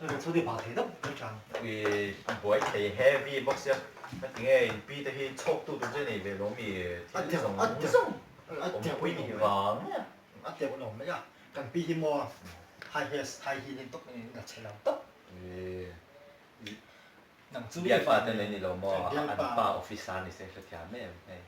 I buai thei heavy bawk sia, heti nge in pi te hi chhawk tu tur che nei ve lo mi thil zawng zawng awmpui nih vang mai a. A teuh lo mai a, kan pi hi maw high heels high heel in tawp in a che lo tawp. Nang chu Bialpa te nei ni lo maw, an pa officer ni se hrethiam em hei.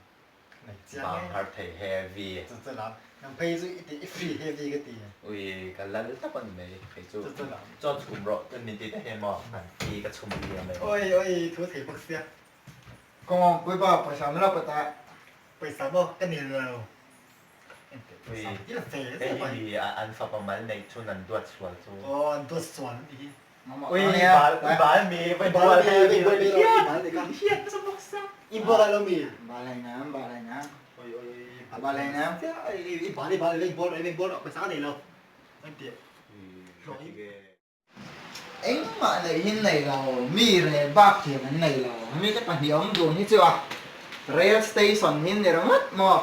Bang har thei heavy. Chu chu lam. Nang phei chu i ti i free heavy ka ti. Ui ka lal tawp a ni mai phei chu. Chu chu lam. Chaw chhum rawh chuan min ti te hian maw an ti ka chhum pi a mai. Oi oi thu thei bawk sia. Kawng puipa pawisa min lo pe ta. Pawisa maw ka nil lo. Ui hei hi an fapa mal neih chhun an duat sual chu. Aw an duat sual a nih hi. Ui bal bal mi vai bual he mi vai hiat hiat nasa bawk sia. I bual ai lo mi? Bal ai nam bal ai nam. Oi oi oi bal ai nam. I bal i bal i bol i bol pawisa ka nei lo. An ti. Engmah neih hi nei lo, mi rel bak thiam an nei lo. Hemi te pahnih awm dun hi chu a rail station hi ni ringawt maw?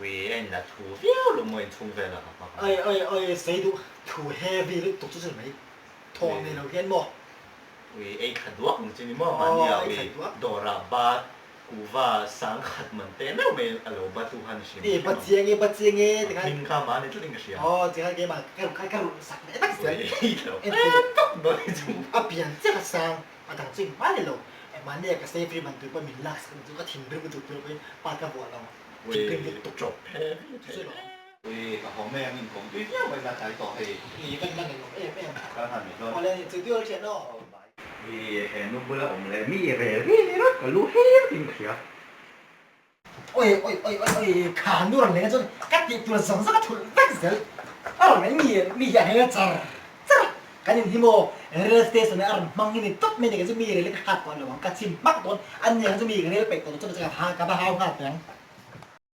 Ui a inla thu viau lo maw inchhung vel ah ka hmang a. Oi oi oi sei duh thu heavy lutuk chu chu mai thawm nei lo hian maw. Ui ei kha duak ang chu ni maw mahni ah ui dawrah bat kuva sang khat man teh meuh mai a lo bat u han hrim E bat chiang e bat chiang e tikhan hming kha mahni tlat in ka hria. Aw tikhan keimah ka ka ka ruh sak leh vek zel. Ui lo en tawp dawn hi chu. A pian chiah ka sang. A dang chu engmah ni lo. Mahni a ka save ri man tur pawh min lak sak chu ka thinrim lutuk tur pawhin pa ka vuah lo. Thinrim lutuk. Chawp he he thei. Ui ka haw mai ang inkawm tui viau mai la tlai tawh hei. Ui kan la ngeiawm em em. Kal han mai dawn. Awle ni chu dial thian aw. Ui he nu bula awm leh mi rel ri ni rawt ka lu hir in ka hria. Oi oi oi oi oi kha nu rawn leng a chuan ka tih tur zawng zawng a thulh vek zel a rawn leng mi mi hi a heng a char char a kan in hi maw rail station ah a rawn hmang hi ni tawp mai ni kei chu mi rel hi ka hak tawh lo ang ka chim hmak dawn a ni ang chu mi ka rel peih tawh lo chuan ka va hau nghal teh ang.